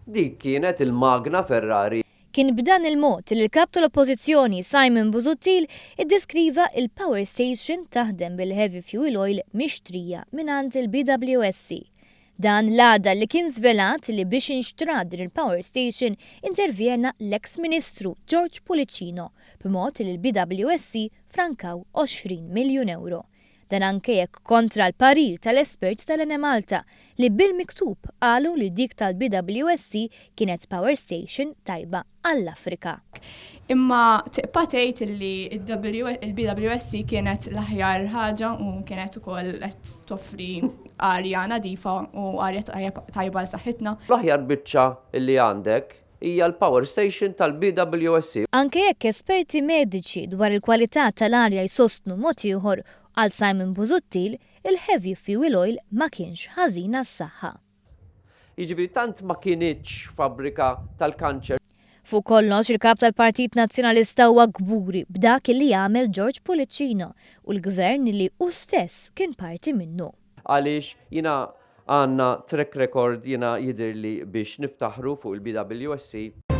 Dik kienet il-magna Ferrari. Kien b'dan il-mod li l-Kap tal-Oppożizzjoni Simon Busuttil iddeskriva il-power station taħdem bil-heavy fuel oil mixtrija mingħand il-BWSC. Dan l-għada li kien żvelat li biex inxtrat din il-power station intervjena l-eks Ministru George Pullicino b'mod li l-BWSC frankaw 20 miljun ewro. Dan anke jekk kontra l-parir tal-esperti tal-Enemalta li bil-miktub qalu li dik tal-BWSC kienet power station tajba għall-Afrika. Imma tibqa' tgħid li il-BWSC kienet l-aħjar ħaġa u kienet ukoll qed toffri arja nadifa u arja tajba għal saħħitna. L-aħjar biċċa li għandek hija l-power station tal-BWSC. Anke jekk esperti mediċi dwar il-kwalità tal-arja jsostnu mod ieħor, għal Simon Busuttil, il-heavy fuel oil ma kienx ħażin għas-saħħa. Jiġifieri tant ma kinitx fabbrika tal-kanċer. Fuq kollox, il-Kap tal-Partit Nazzjonalista huwa kburi b'dak li għamel George Pullicino u l-Gvern li hu stess kien parti minnu. Għaliex jiena għandna track record jiena jidhirli biex niftaħru fuq il-BWSC.